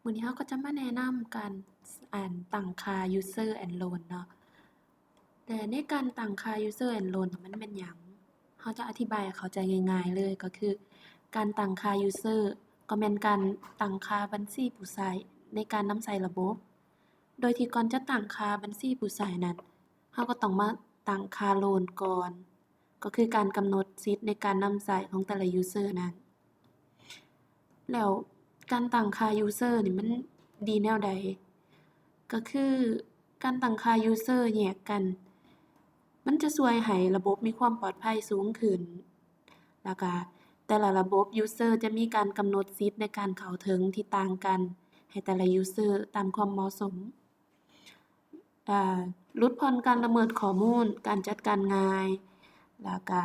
ມື້ນີ້ເຮົາກໍຈະມາແນະນຳການ ອັນ ຕັ້ງຄ່າ user and role ເນາະ ແລະ ໃນການຕັ້ງຄ່າ user and role ນີ້ມັນແມ່ນຫຍັງ? ເຮົາຈະອະທິບາຍໃຫ້ເຂົ້າໃຈງ່າຍໆເລີຍ ກໍຄືການຕັ້ງຄ່າ user ກໍແມ່ນການຕັ້ງຄ່າບັນຊີຜູ້ໃຊ້ໃນການນຳໃຊ້ລະບົບ ໂດຍທີ່ກ່ອນຈະຕັ້ງຄ່າບັນຊີຜູ້ໃຊ້ນັ້ນ ເຮົາກໍຕ້ອງມາຕັ້ງຄ່າ role ກ່ອນ ກໍຄືການກຳນົດສິດໃນການນຳໃຊ້ຂອງແຕ່ລະ user ນັ້ນ. ແລ້ວການຕັ້ງຄ່າ user ນີ້ມັນດີແນວໃດ? ກໍຄືການຕັ້ງຄ່າ user ແຍກກັນ ມັນຈະຊ່ວຍໃຫ້ລະບົບມີຄວາມປອດໄພສູງຂຶ້ນ ແລ້ວກະແຕ່ລະລະບົບ user ຈະມີການກຳນົດສິດໃນການເຂົ້າເຖິງທີ່ຕ່າງກັນໃຫ້ແຕ່ລະ user ຕາມຄວາມເໝາະສົມ. ອາ ຫຼຸດຜ່ອນການລະເມີດຂໍ້ມູນ, ການຈັດການງ່າຍ ແລ້ວກະ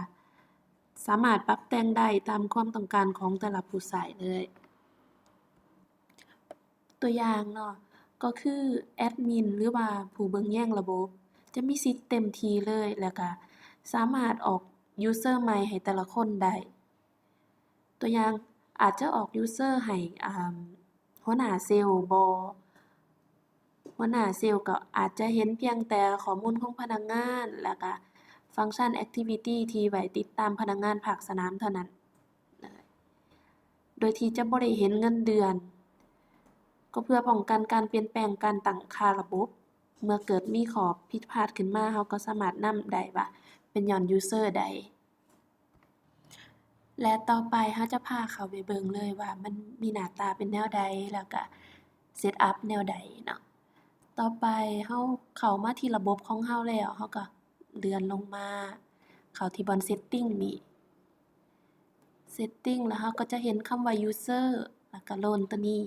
ສາມາດປັບແຕ່ງໄດ້ຕາມຄວາມຕ້ອງການຂອງແຕ່ລະຜູ້ໃຊ້ເລີຍ. ຕົວຢ່າງເນາະ ກໍຄືແອັດມິນ ຫຼືວ່າຜູ້ເບິ່ງແຍງລະບົບ ຈະມີສິດເຕັມທີ່ເລີຍ ແລ້ວກະສາມາດອອກ user ໃໝ່ໃຫ້ແຕ່ລະຄົນໄດ້. ຕົວຢ່າງ ອາດຈະອອກ user ໃຫ້ ອາ ຫົວໜ້າເຊວບໍ? ຫົວໜ້າເຊວກໍອາດຈະເຫັນພຽງແຕ່ຂໍ້ມູນຂອງພະນັກງານ ແລ້ວກະຟັງຊັນ activity ທີ່ໄວ້ຕິດຕາມພະນັກງານພາກສະໜາມເທົ່ານັ້ນ ໂດຍທີ່ຈະບໍ່ໄດ້ເຫັນເງິນເດືອນ ກໍເພື່ອປ້ອງກັນການປ່ຽນແປງການຕັ້ງຄ່າລະບົບ ເມື່ອເກີດມີຂໍ້ຜິດພາດຂຶ້ນມາ ເຮົາກໍສາມາດນຳໄດ້ວ່າເປັນຍ້ອນ user ໃດ. ແລະ ຕໍ່ໄປເຮົາຈະພາເຂົ້າໄປເບິ່ງເລີຍວ່າມັນມີໜ້າຕາເປັນແນວໃດ ແລ້ວກະເຊັດອັບແນວໃດເນາະ. ຕໍ່ໄປເຮົາເຂົ້າມາທີ່ລະບົບຂອງເຮົາແລ້ວ ເຮົາກໍເລື່ອນລົງມາເຂົ້າທີ່ບ່ອນ setting ນີ້ setting ແລ້ວເຮົາກໍຈະເຫັນຄຳວ່າ user ແລ້ວກໍ role ຕົວນີ້.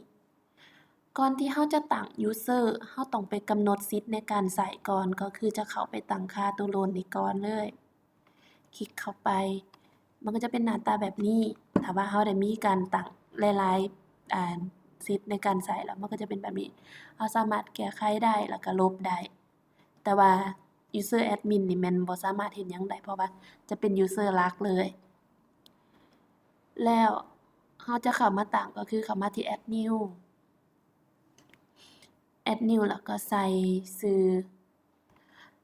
ກ່ອນທີ່ເຮົາຈະຕັ້ງ user ເຮົາຕ້ອງໄປກຳນົດສິດໃນການໃຊ້ກ່ອນ ກໍຄືຈະເຂົ້າໄປຕັ້ງຄ່າຕົວ role ນີ້ກ່ອນເລີຍ. ຄລິກເຂົ້າໄປ ມັນກໍຈະເປັນໜ້າຕາແບບນີ້. ຖ້າວ່າເຮົາໄດ້ມີການຕັ້ງຫຼາຍໆ ອາ ສິດໃນການໃຊ້ແລ້ວ ມັນກໍຈະເປັນແບບນີ້. ເຮົາສາມາດແກ້ໄຂໄດ້ ແລ້ວກໍລົບໄດ້. ແຕ່ວ່າ user admin ນີ້ແມ່ນບໍ່ສາມາດເຮັດຫຍັງໄດ້ ເພາະວ່າຈະເປັນ user ຫຼັກເລີຍ. ແລ້ວເຮົາຈະເຂົ້າມາຕັ້ງ ກໍຄືເຂົ້າມາທີ່ add new add new ແລ້ວກໍໃສ່ຊື່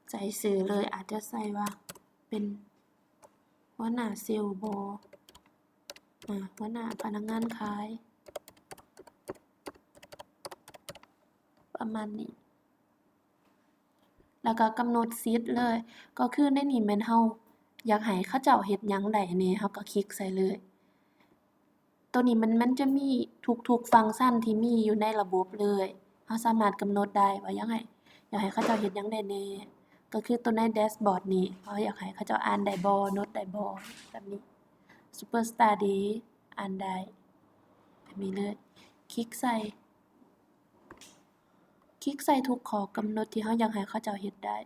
ໃສ່ຊື່ເລີຍ ອາດຈະໃສ່ວ່າເປັນຫົວໜ້າເຊວບໍ ອາ ຫົວໜ້າພະນັກງານຂາຍ ປະມານນີ້. ແລ້ວກໍກຳນົດສິດເລີຍ ກໍຄືໃນນີ້ແມ່ນເຮົາຢາກໃຫ້ເຂົາເຈົ້າເຮັດຫຍັງໄດ້ແດ່ ເຮົາກໍຄລິກໃສ່ເລີຍ. ໂຕນີ້ມັນ ມັນຈະມີທຸກໆຟັງຊັນທີ່ມີຢູ່ໃນລະບົບເລີຍ ເຮົາສາມາດກຳນົດໄດ້ວ່າຢາກໃຫ້ ຢາກໃຫ້ເຂົາເຈົ້າເຮັດຫຍັງໄດ້ແດ່ ກໍຄືໂຕໃນ dashboard ນີ້ ເຮົາຢາກໃຫ້ເຂົາເຈົ້າອ່ານໄດ້ບໍ່ ໂນ້ດໄດ້ບໍ່ ແບບນີ້ Superstar ເດ ອ່ານໄດ້ ແບບນີ້ເລີຍ ຄລິກໃສ່ ຄລິກໃສ່ທຸກຂໍ້ກຳນົດທີ່ເຮົາຢາກໃຫ້ເຂົາເຈົ້າເຮັດໄດ້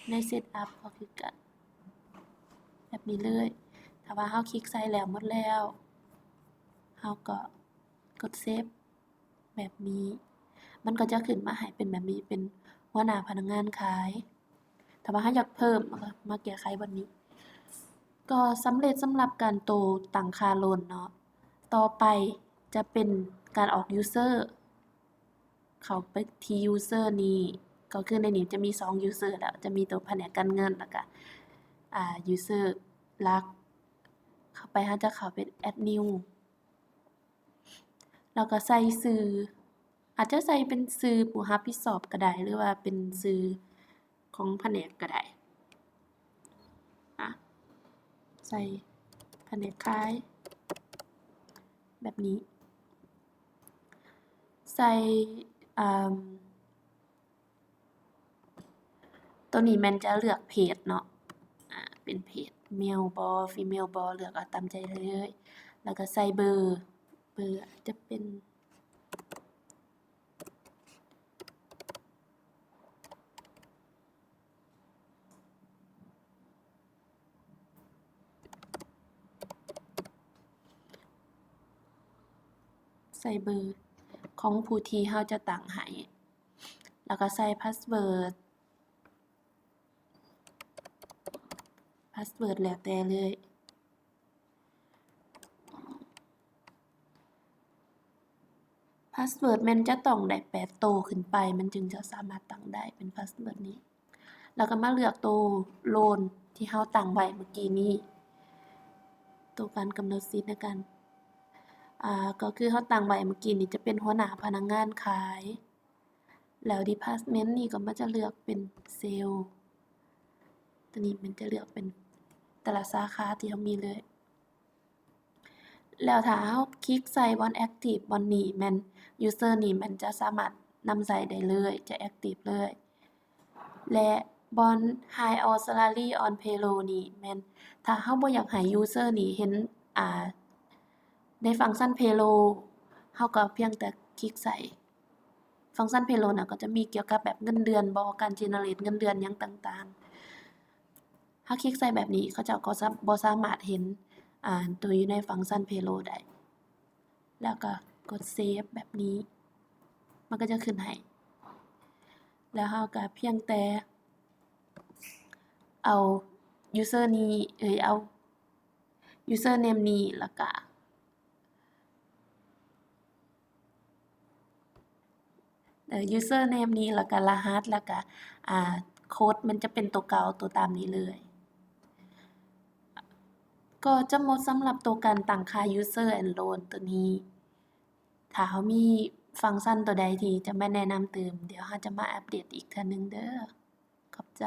ໃນ setup ກໍຄືກັນ ແບບນີ້ເລີຍ. ຖ້າວ່າເຮົາຄລິກໃສ່ແລ້ວໝົດແລ້ວ ເຮົາກໍກົດ save ແບບນີ້ ມັນກໍຈະຂຶ້ນມາໃຫ້ເປັນແບບນີ້ ເປັນຫົວໜ້າພະນັກງານຂາຍ. ຖ້າວ່າເຮົາຢາກເພີ່ມ ເຮົາກໍມາແກ້ໄຂບ່ອນນີ້. ກໍສຳເລັດສຳລັບການໂຕຕັ້ງຄ່າ role ເນາະ. ຕໍ່ໄປຈະເປັນການອອກ user ເຂົ້າໄປທີ່ user ນີ້ ກໍຄືໃນນີ້ຈະມີສອງ user ແລ້ວ ຈະມີໂຕພະແນກການເງິນ ແລ້ວກະ ອາ user ຫຼັກ. ເຂົ້າໄປ ເຮົາຈະເຂົ້າເປັນ add new ແລ້ວກໍໃສ່ຊື່ ອາດຈະໃສ່ເປັນຊື່ຜູ້ຮັບຜິດຊອບກໍໄດ້ ຫຼືວ່າເປັນຊື່ຂອງພະແນກກໍໄດ້. ອາ ໃສ່ພະແນກຂາຍ ແບບນີ້ ໃສ່ ອາ ໂຕນີ້ແມ່ນຈະເລືອກເພດເນາະ ອາ ເປັນເພດ male ບໍ female ບໍ ເລືອກເອົາຕາມໃຈເລີຍ ແລ້ວກໍໃສ່ເບີ ເບີອາດຈະເປັນ ໃສ່ເບີຂອງຜູ້ທີ່ເຮົາຈະຕັ້ງໃຫ້ ແລ້ວກໍໃສ່ password password ແລ້ວແຕ່ເລີຍ. password ແມ່ນຈະຕ້ອງໄດ້ແປດໂຕຂຶ້ນໄປ ມັນຈຶ່ງຈະສາມາດຕັ້ງໄດ້ເປັນ password ນີ້. ແລ້ວກໍມາເລືອກໂຕ loan ທີ່ເຮົາຕັ້ງໄວ້ເມື່ອກີ້ນີ້ ໂຕການກຳນົດສິດໃນການ ອ່າ ກໍຄືເຮົາຕັ້ງໄວ້ເມື່ອກີ້ນີ້ຈະເປັນຫົວໜ້າພະນັກງານຂາຍ ແລ້ວ department ນີ້ກໍມັນຈະເລືອກເປັນ sales ຕົວນີ້ມັນຈະເລືອກເປັນແຕ່ລະສາຂາທີ່ເຮົາມີເລີຍ. ແລ້ວຖ້າເຮົາຄລິກໃສ່ບ່ອນ active ບ່ອນນີ້ ແມ່ນ user ນີ້ແມ່ນຈະສາມາດນຳໃຊ້ໄດ້ເລີຍ ຈະ active ເລີຍ ແລະ ບ່ອນ high or salary on payroll ນີ້ແມ່ນ ຖ້າເຮົາບໍ່ຢາກໃຫ້ user ນີ້ເຫັນ ອ່າ ໃນຟັງຊັນ payroll ເຮົາກໍພຽງແຕ່ຄລິກໃສ່ ຟັງຊັນ payroll ນະ ກໍຈະມີກ່ຽວກັບແບບເງິນເດືອນບໍ ການ generate ເງິນເດືອນຫຍັງຕ່າງໆ. ເຮົາຄລິກໃສ່ແບບນີ້ ເຂົາເຈົ້າກໍສາ ບໍ່ສາມາດເຫັນ ອ່າ ຕົວຢູ່ໃນຟັງຊັນ payroll ໄດ້ ແລ້ວກໍກົດ save ແບບນີ້ ມັນກໍຈະຂຶ້ນໃຫ້ ແລ້ວເຮົາກໍພຽງແຕ່ເອົາ user ນີ້ ເອີຍ ເອົາ user name ນີ້ ແລ້ວກໍ ເອີ user name ນີ້ ແລ້ວກະລະຫັດ ແລ້ວກະ ອ່າ ໂຄດ ມັນຈະເປັນໂຕເກົ່າ ໂຕຕາມນີ້ເລີຍ. ກໍຈະໝົດສຳລັບໂຕການຕັ້ງຄ່າ user and loan ໂຕນີ້. ຖ້າເຮົາມີຟັງຊັນໂຕໃດທີ່ຈະມາແນະນຳຕື່ມ, ດຽວເຮົາຈະມາອັບເດດອີກເທື່ອໜຶ່ງເດີ. ຂອບໃຈ.